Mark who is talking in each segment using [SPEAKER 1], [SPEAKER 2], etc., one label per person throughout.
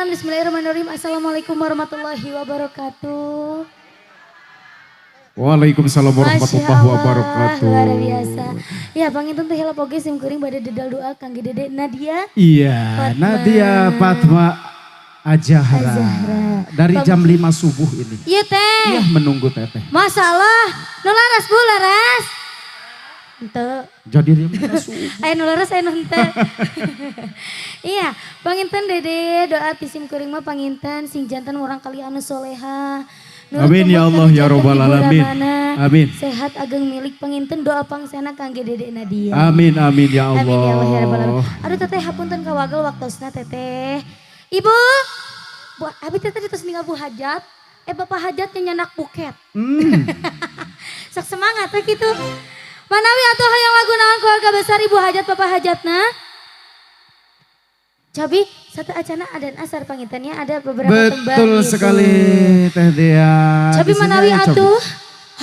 [SPEAKER 1] Panginten, bismillahirrahmanirrahim. Assalamualaikum warahmatullahi wabarakatuh.
[SPEAKER 2] Waalaikumsalam warahmatullahi wabarakatuh.
[SPEAKER 1] Luar biasa. Ya, panginten teh hilap oge sim kuring bade dedal doa kangge Dede Nadia.
[SPEAKER 2] Iya,
[SPEAKER 1] Fatma.
[SPEAKER 2] Nadia Fatma Azahra.
[SPEAKER 1] Azahra.
[SPEAKER 2] Dari jam 5 subuh ini.
[SPEAKER 1] Iya, Teh.
[SPEAKER 2] Iya, menunggu Teteh.
[SPEAKER 1] Masalah, nu laras, Bu, laras. Henteu.
[SPEAKER 2] Jadi dia minta subuh.
[SPEAKER 1] Aya nu leres, aya nu henteu. Iya, panginten Dede doa ti sim kuring mah panginten sing janten murangkalih anu soleha. Nurut
[SPEAKER 2] Amin ya
[SPEAKER 1] tumut
[SPEAKER 2] Allah
[SPEAKER 1] kana
[SPEAKER 2] ya
[SPEAKER 1] janten
[SPEAKER 2] robbal
[SPEAKER 1] ibu
[SPEAKER 2] alamin.
[SPEAKER 1] ramana.
[SPEAKER 2] Amin.
[SPEAKER 1] Sehat ageng milik, panginten doa pangsena kangge Dede Nadia.
[SPEAKER 2] Amin amin ya Allah.
[SPEAKER 1] Amin ya Allah ya rabbal alamin. Aduh, Teteh, hapunten kawagel waktosna, Teteh. Ibu, Bu, abi teh tadi terus ninggal Bu Hajat. Eh, Bapak Hajat nyandak buket. Sok semangat teh gitu. Manawi atuh hayang lagu naon keluarga besar Ibu Hajat, Bapak Hajatna? Cobi satu acana adan asar, pangintennya ada beberapa tembang
[SPEAKER 2] Betul
[SPEAKER 1] gitu.
[SPEAKER 2] Sekali, Teh Dea.
[SPEAKER 1] Cobi
[SPEAKER 2] Di sini
[SPEAKER 1] manawi
[SPEAKER 2] ayo, Cobi.
[SPEAKER 1] Atuh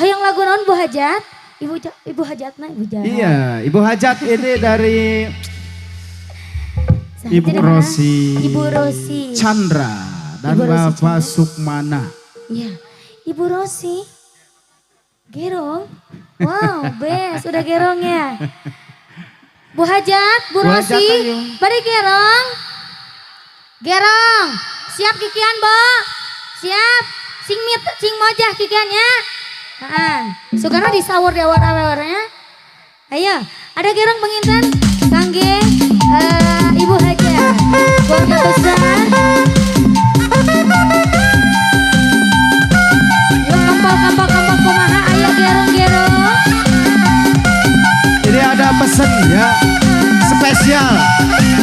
[SPEAKER 1] hayang lagu naon Bu Hajat? Ibu Ibu Hajatna, Ibu Hajat.
[SPEAKER 2] Iya, Ibu Hajat ini dari
[SPEAKER 1] Saha
[SPEAKER 2] Ibu
[SPEAKER 1] teh namana?
[SPEAKER 2] Rosi.
[SPEAKER 1] Ibu Rosi.
[SPEAKER 2] Chandra dan
[SPEAKER 1] Ibu Rosi
[SPEAKER 2] Bapak
[SPEAKER 1] Chandra.
[SPEAKER 2] Sukmana.
[SPEAKER 1] Iya, Ibu Rosi. Gerong. Wow, best, udah gerong ya. Bu Hajat, Bu,
[SPEAKER 2] Bu Hajat,
[SPEAKER 1] Rosi,
[SPEAKER 2] ayo.
[SPEAKER 1] Bari gerong. Gerong. Siap kikian, Bo. Siap. Sing mit, sing mojah kikiannya. Heeh. Sugana disawur di awal-awalnya. Ayo, ada gerong penginten kangge Ibu Hajat. Keluarga besar. Yuk, kampal kampal kampal, kumaha, ayo gerong gerong.
[SPEAKER 2] Ini ada pesan ya, spesial,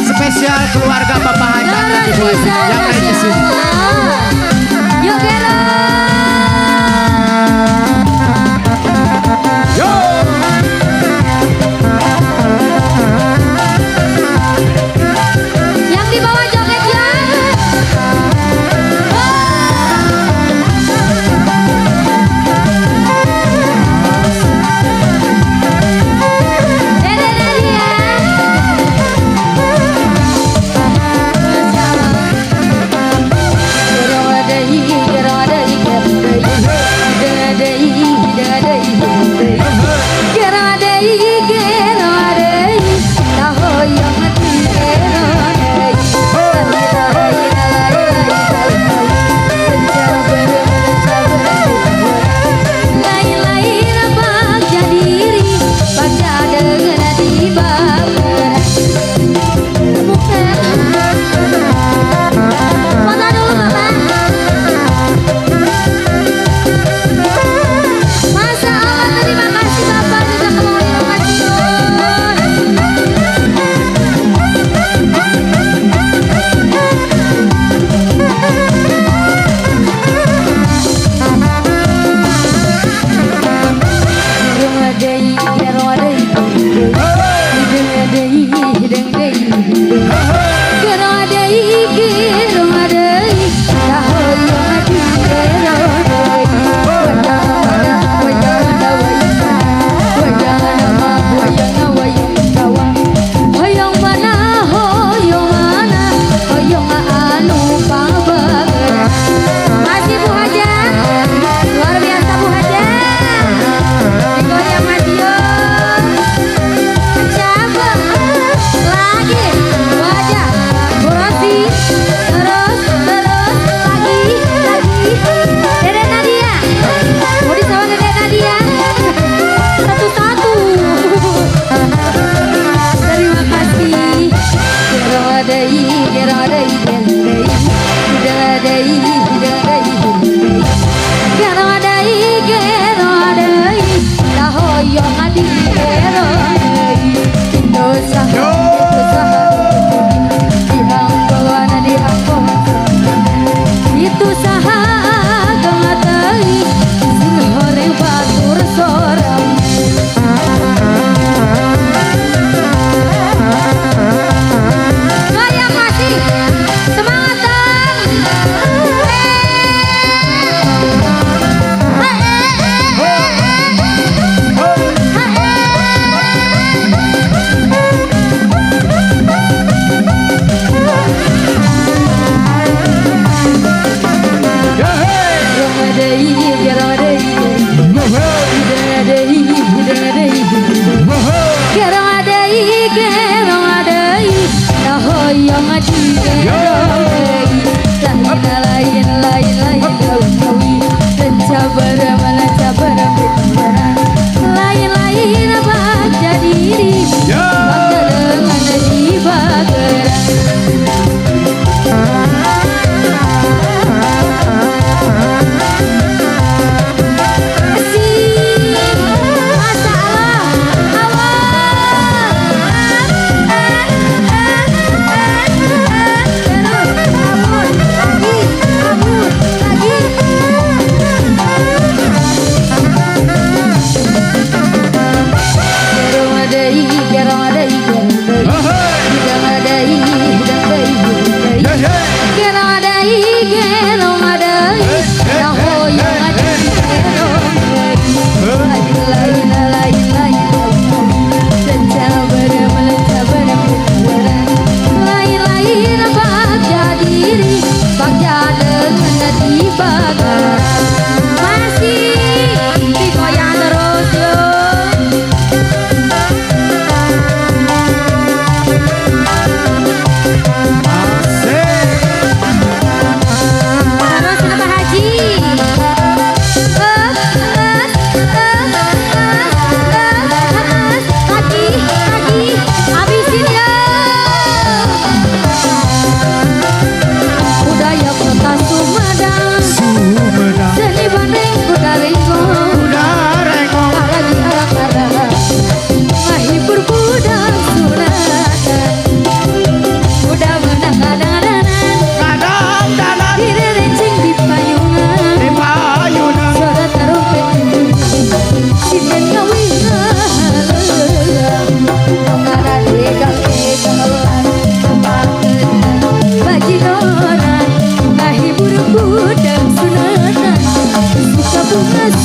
[SPEAKER 2] spesial keluarga Bapak Hajat dan Ibu Hajat yang lain di sini.
[SPEAKER 1] Yuk, gerong.
[SPEAKER 2] Yo.
[SPEAKER 1] Yang di bawah joget ya. Dede Nadia. Gerong deui, gerong deui, gerong deui. Gerong deui, gerong deui, gerong deui. Gerong deui, gerong deui. Tahoyong di gerong deui. Lain-lain bagja diri, bagja dengan di baperan. Bukan. Foto dulu, Bapak. Masa Allah.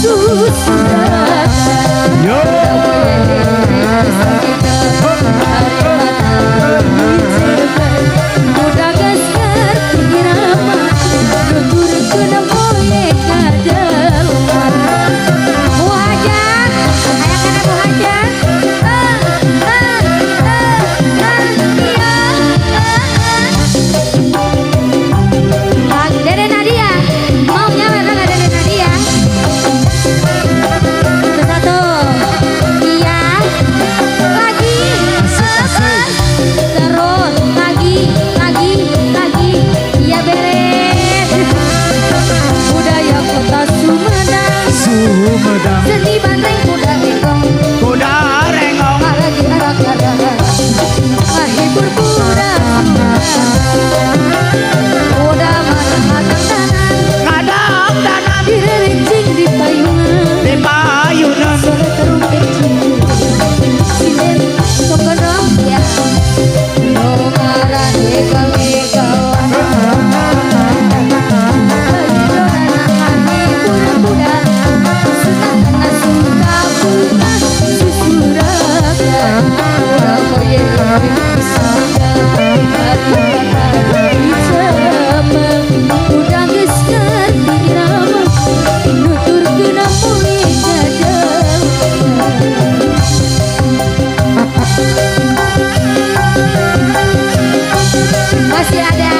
[SPEAKER 1] Susuratan.
[SPEAKER 2] Yo.
[SPEAKER 1] Udah geus ngerti irama, nuturkeun moe kadelman. Bu Hajat, aya kana Bu Hajat. Eh, eh, eh, eh, iya, eh, eh. Lagi Dede Nadia, mau nyawer nggak Dede Nadia? Satu, iya, lagi, eh, eh. Terus, lagi, lagi, lagi, iya beres. Budaya kota Sumedang,
[SPEAKER 2] Sumedang.
[SPEAKER 1] Seni banteng kuda renggong,
[SPEAKER 2] Kuda renggong.
[SPEAKER 1] Lagi arak arak, ngahibur kuda. Kuda mana ngadang danan,
[SPEAKER 2] Ngadang danan.
[SPEAKER 1] Direrincing di payungan.
[SPEAKER 2] Di payunan.
[SPEAKER 1] Suara terumpet cincin, sinden sokodong ya. Nu ngaran begal-begal. Ngahibur kuda, sunatna suka buka susuratan. Kuda moye udah geus ngerti irama, nuturkeun moe kadelman. Masih ada.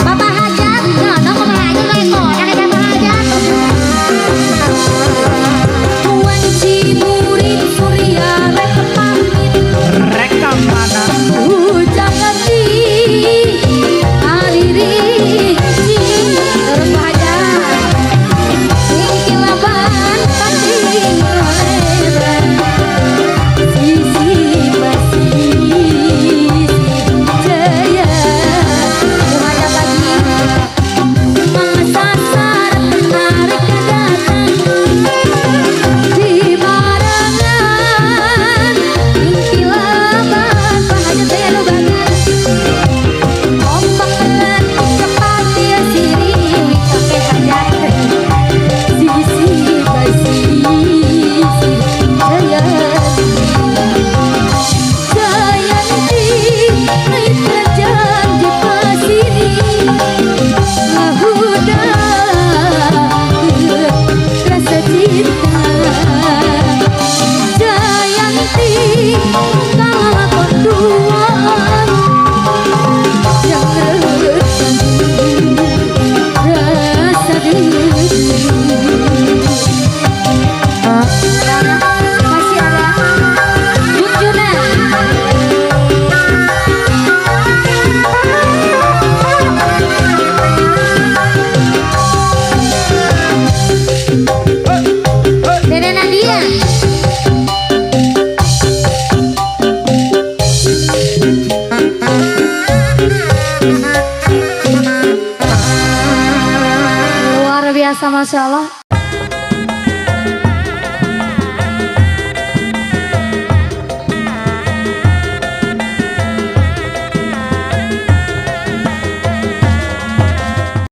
[SPEAKER 1] Bapak Hajat, nah, Bapak Hajat kayak kodak ya Bapak Hajat. Wanci murid Surya rek pamit,
[SPEAKER 2] Rek ka mana?
[SPEAKER 1] Hujan ganti ariri. Terus Pak Hajat. Ingkilaban pasti ngoleran. Sisi masih jaya. Hajat lagi. Mengesasar menarik datang di barengan ingkilaban. Pak Hajat saya nu bagan. Kompak telan cepat ya siri kakek hajat. Sisi basisi jaya. Jayanti mitra janji pasiri ngahuda rasa cinta. Jayanti kalakon duaan yang rasa diri. Masih ada Junjuna. Dede Nadia. Luar biasa, Masya Allah.